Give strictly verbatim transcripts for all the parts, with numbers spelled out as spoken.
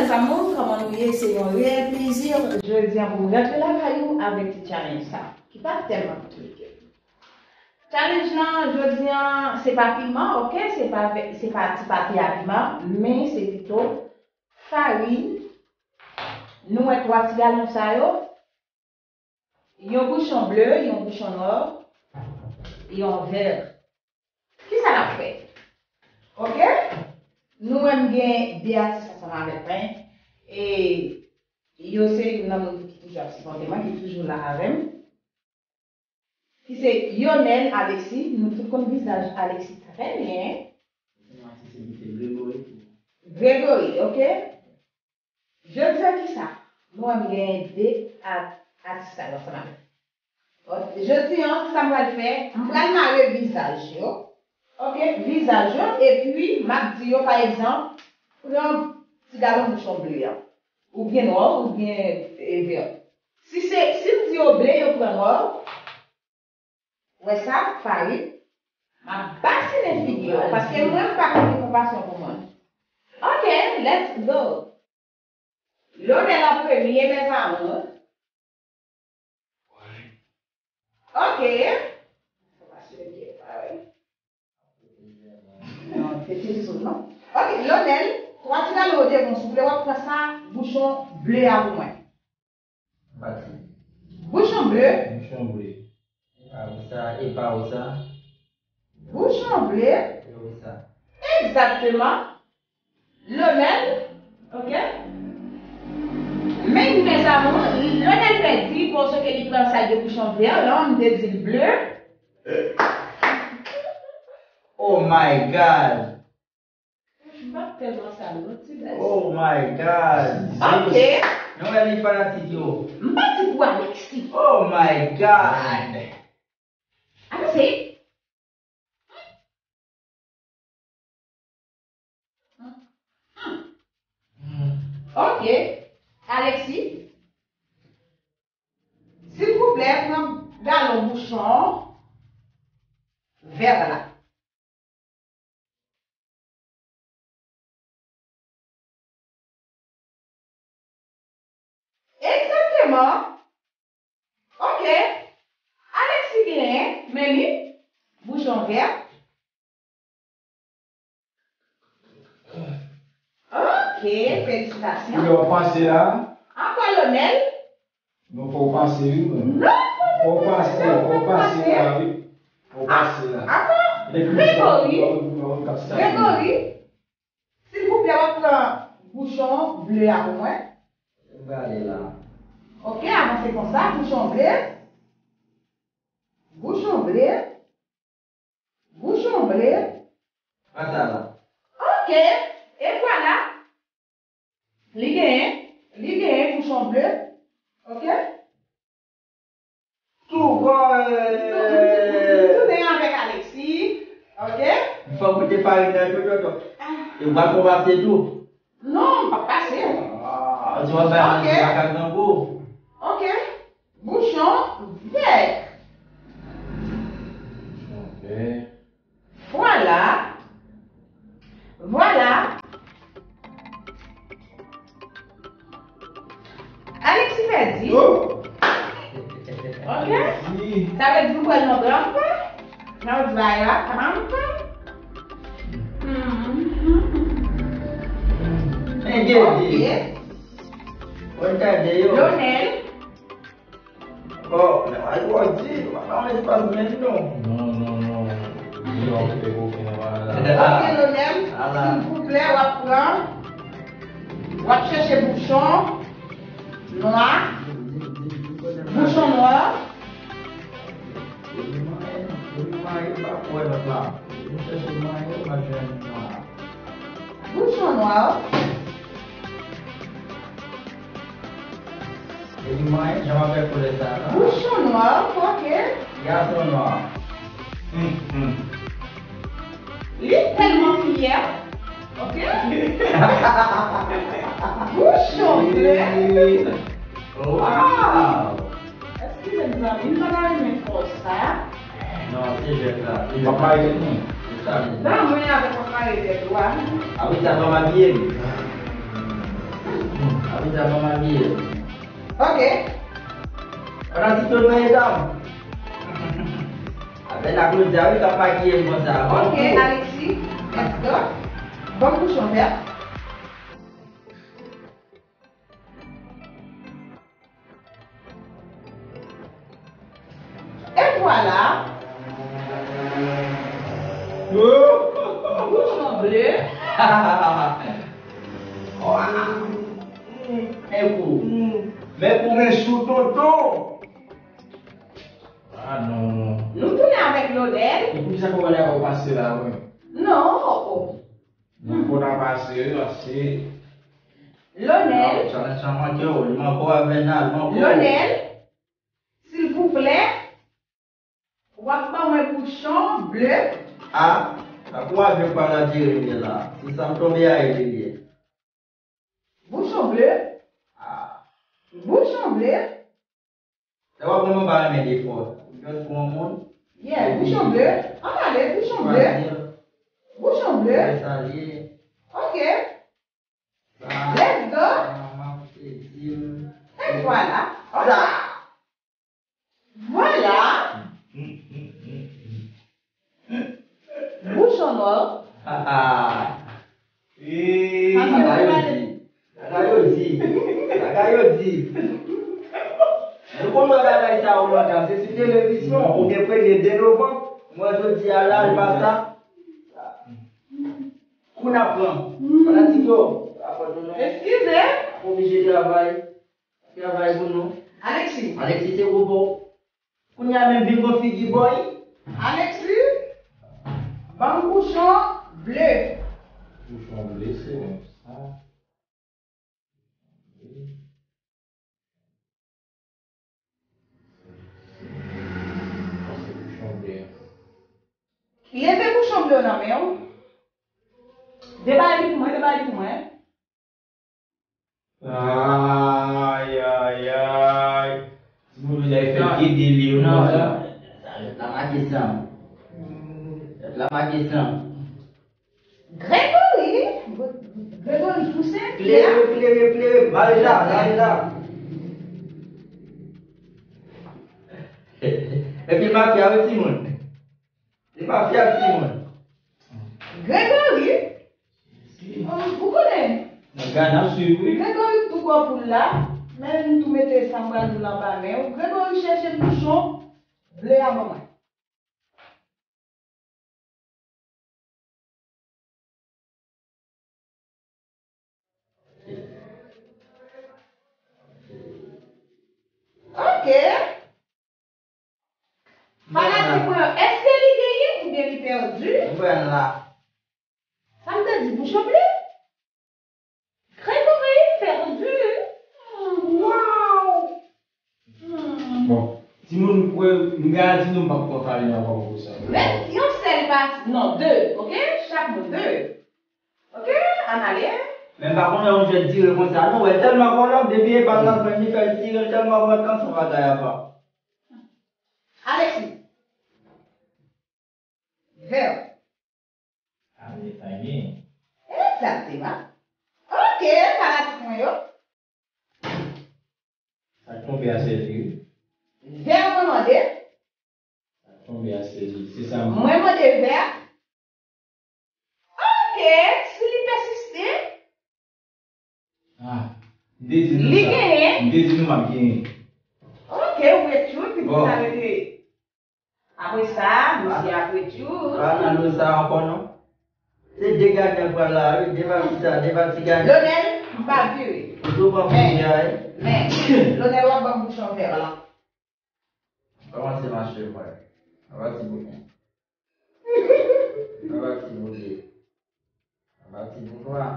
Sa moun, kòman nou ye? Se yon reyèl plezi jodi a pou m rantre lakay ou avèk ti challenge sa, ki pa tèlman konplike. Challenge lan, jodi a, se pa piman, oke? Se pa, se pa ti pate a piman, men se pito farin. Nou wè twa ti galon sa yo, yon bouchon ble, yon bouchon nwa, yon vè. Kisa n ap fè? Oke? Nou wè m gen de atis ansanm avèk mwen. E yo se youn nan moun ki toujou ap sipòte mwen, ki toujou la avè m. Ki se Yonel Alexis. Nou tout konn vizaj Alexis trè byen. Gregory, oke? Jodi a kisa? Nou wè m gen de a-, atis sa yo ansanm avè m. Jodi a, sa m pral fè, m pral mare vizaj yo. Oke, vizaj yo, epi m ap di yo, pa egzanp, pran ti galon bouchon ble a. Oubyen nwa, oubyen, e, vè. Si se, si m di yo ble, yo pran nwa. Wè sa, farin. M ap basinen figi yo, paske mwen m pa konn gen konpasyon pou moun. Oke, let's go. Lonèl an premye, mes amours. Oke. Non, se te sou, non. Oke, Lonèl, twa ti galon yo devan w, souple, w ap pran sa, bouchon ble a pou mwen. Pati. Bouchon ble. Bouchon ble. E pa ou sa, e pa ou sa. Bouchon ble. E ou sa. Egzakteman. Lonèl, oke. Men, mes amours, Lonèl pèdi, paske li pran sa de bouchon vè, la, m te di l ble. Oh my God! M pa tèlman sa non, ti bès. Oh my God! Ok. Nou wè li fanatik yo. M pati pou Alexis. Oh my God! Alexis. Ok. Alexis. Silvouplè, pran galon bouchon vè la. Egzakteman. Ok. Alexis genyen, men li, bouchon vè. Ok, felisitasyon. Koulè w panse la? Ankò Lonèl? Non, fò w panse, wi, mwen. Non, fò w panse, fò w panse la, wi. Fò w panse la. Ankò? Gregory. Gregory. Silvouplè, w ap pran bouchon ble a pou mwen. M prale la. Ok, avanse konsa, bouchon ble. Bouchon ble. Bouchon ble. Pran sa la. Ok, e vwala. Li genyen, li genyen bouchon ble. Ok? Tou kò, euh, tounen avèk Alexis, ok? Fò goute farin nan tou, tonton. Ah. E w pa konn pase tou? Non, m p ap pase. Ah, di w ap bay manje makak nan gou. Ok. Bouchon vè. Bouchon vè. Vwala. Vwala. Alexis pèdi. Oh. Ok. Sa vle di nou pral nan trampa. Nan di bagay la, trampa. Hmm. Men gede. Ok. Mwen tande yo. Lonèl. Bon, men wè, w di, w pa ba yon espas menm non. Non, non, non. Di w ap kite koken nan bagay la. Ok, Lonèl, silvouplè, w ap pran, w ap chèche bouchon nwa. Bouchon nwa. Bouchon nwa. Epi mwen, jan w ap fè koulè sa a la. Bouchon nwa, ok. Gason nwa. Hum, hum. Li tèlman fyè. Ok. Bouchon ble. Wow. Eskize m, zanmi, m pa ta renmen fè w sa. Non, se jwèt la. M ap mare tèt mwen. Se sa menm. Non, mwen avèk w ap mare tèt ou a. A wi, sa pa m abiye m. Ok. Fanatik yo, mèt dam. Avè n ak Claudia, wi, k ap makiye m konsa. Ok, Alexis, let's go. Ban m bouchon vè. E vwala. Bouchon ble. Men kou. Men kou, men chou tonton. Ah, non, non. Nou tounen avèk Lonel. E poukisa kòmandè a pa pase la, wi? Non, oh, oh. Non, fò ta pase, wi, paske Lonel. Ah, challenge sa manke, wi. Li manke avè n, li manke. Lonel, silvouplè, w ap ban mwen bouchon ble. Ah, sa pou avyon pa la jere m ye la. Se sa m tonbe a ye li ye. Bouchon ble. Ah. Bouchon ble. Sa w ap vrèman pa renmen defo. Just pou yon moun. Yeah, bouchon ble. Ann ale, bouchon ble. Chwazi l. Bouchon ble. Fè sa li ye. Ok. Sa, let's go. Sa, m ap te di l. E vwala. Ok. Sa. Vwala. Bouchon nò. Ha, ha. Ee, sa yo di. Sa yo di. Sa yo di. Nou konn wè bagay sa yo lontan. Se sou televizyon. Ou gen premye de novanm. Mwen jodi a la, l pa sa. Kou n ap pran. Fanatik yo, pa fòt nou non. Eskize. Oblije travay. Travay pou nou. Alexis. Alexis se bobo. Kounye a menm vin gon figi bòy. Alexis, ban m bouchon ble. Bouchon ble, se menm sa. Sa se bouchon ble a. Leve bouchon ble w nan men w. Debay li pou mwen, debay li pou mwen. Ay, ay, ay. Timoun yo fè gede li yo konsa. Sa jèt la make san. Jèt la make san. Gregory, Gregory Toussaint. Klere, klere, klere. Ba l la, ba l la. Epi mafya wi timoun. Li pa fyab timoun. Gregory, ou konnen? Nan gad n ap swiv wi. Gregory tou bò poul la. Men m tou mete sa m pral di w la anba men w. Gregory chèche bouchon ble a ban mwen. Ok. Fanatik mwen yo, èske li genyen oubyen li pèdi? Mwen la. Sa m te di, bouchon ble? Gregory pèdi. Waw! Bon, timoun, m garanti nou m p ap pran farine ankò pou sa. Ret yon sèl pati, non, de, ok? Chak moun de. Ok, ann ale. Men m pa konnen yon jwèt dire konsa non, wè tèlman vòlò, depi e bal nan jwenn li fè l tire l tèlman vòlò, se yon bagay apa. Alexis. Vè. Ale, sa gen. Egzakteman. Ok, fanatik mwen yo. Sa k tonbe a sezi wi. Vè mwen mande. Sa k tonbe a sezi. Se sa m. Mwen mande vè. Ok, si li pèsiste. Ah, m te di nou sa. Li genyen. M te di nou m ap genyen. Ok, ou ret tchoul, pitit sa rete. Apre sa, mesye ap ret tchoul. Pa nan do sa ankò non. Se de gagnant pral la wi, de pati sa, de pati gagnant. Lonel, m pa vire. Ou tou pran premye a wi. Men, Lonel w ap ban m bouchon vè la. Kòmanse mache mwen. Apati bouken. Apati bouken. Apati boujwa.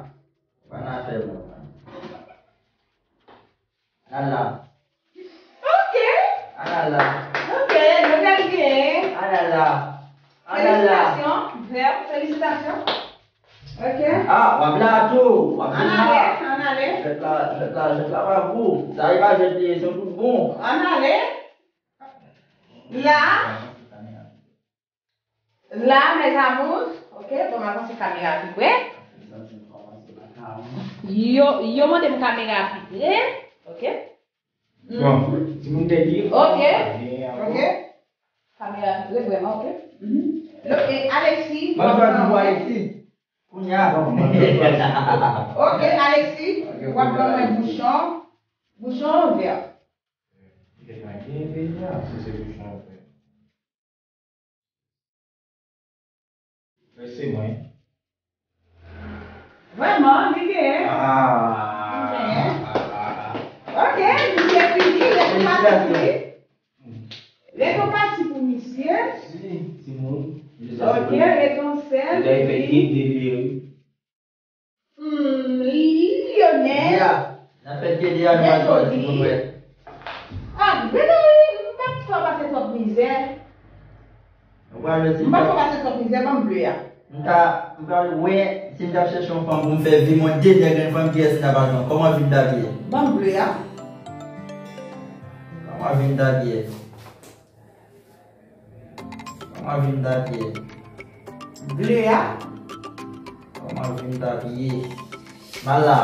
Pa nan afè moun nan. Ala. Ok. Ala. Ok, nou pral gen. Ala la. Ala la. Felisitasyon, Vè, felisitasyon. Ok. Ah, w ap la tou. W ap la. Ann ale, ann ale. Jwèt la, jwèt la, jwèt la pa pou. Sa e pa jwèt li ye, se tout bon. Ann ale. La. La, mes amours. Ok, bon, m avanse kamera pi pre. Yo, yo mande m kamera pi pre. Ok? Bon, timoun te di. Ok. Ok. Kamera, ret vrèman, ok? Mhm. Ok, Alexis. Mwen chwazi pou Alexis. Kounye a, bon, mwen chwazi. Ok, Alexis, w ap ban mwen bouchon. Bouchon vè. Gen entèlijans, si se bouchon vè. Prese mwen. Vrèman, li genyen. Ah. Li genyen. Ok, misye fini, lè tou pati pou li. Lè tou pati pou misye. Si, timoun. Ok, lè tou sèl. Li fè ede li, wi. Hmm, Lionel. Ya, n ap fè ede a nou al jwenn timoun wè. Ah, Gregory, m p ap fè w pase twòp mizè. Ou pral wè si m p ap fè w pase twòp mizè, ban m ble a. M ta, m pral wè si m t ap chèche yon fanm pou m fè vi m, yon dènyè grenn fanm, kiyès m ta pral jwenn? Kòman vi m t ap ye? Ban m ble a. Kòman vi m t ap ye? Kòman vi m t ap ye? Ble a. Kòman vi m t ap ye? M al la.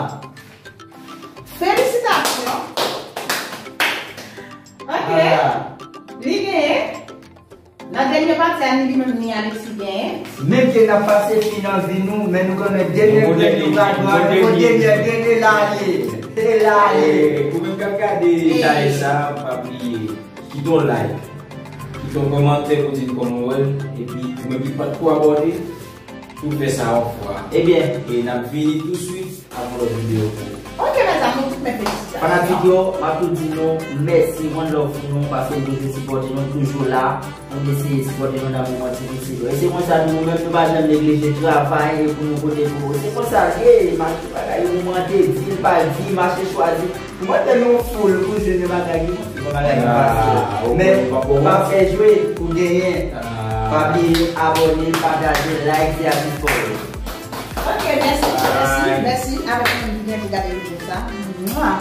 Felisitasyon. Ok. M al la. Li genyen. Nan dènye pati a, ni li menm, ni Alexis genyen. Menm ke n ap pase fi nan vi nou, men nou konnen dènye grenn nou pral pran, nou dènye grenn e la l ye. E la l ye. Ou menm k ap gade chalèj sa, pa bliye. Kite yon like, kite yon kòmantè pou di n kòman w wè l, epi ou menm ki pa t ko abòne, tou fè sa yon fwa. Ebyen, e n ap vini touswit avèk yon lòt videyo pou ou. Ok, mezanmi, tout men felisitasyon. Fanatik yo, m ap tou di nou mèsi, one love pou nou, paske nou toujou sipòte nou, toujou la pou n eseye sipòte nou nan moman difisil yo. E se konsa tou, nou menm, nou pa janm neglije travay e pou nou pote pou ou. Se konsa l ye, mache bagay, ou mande, di l pa di, mache chwazi. Mwen te nan yon foul pou jwenn yon bagay ki bon, se yon bagay ki fasil. Men, pa fè jwe pou genyen. Pa bliye abòne, pataje, like, se atis pa w. Ok, mèsi, mèsi, mèsi. Avèk nou, nou byen pou gade videyo sa. Mwa.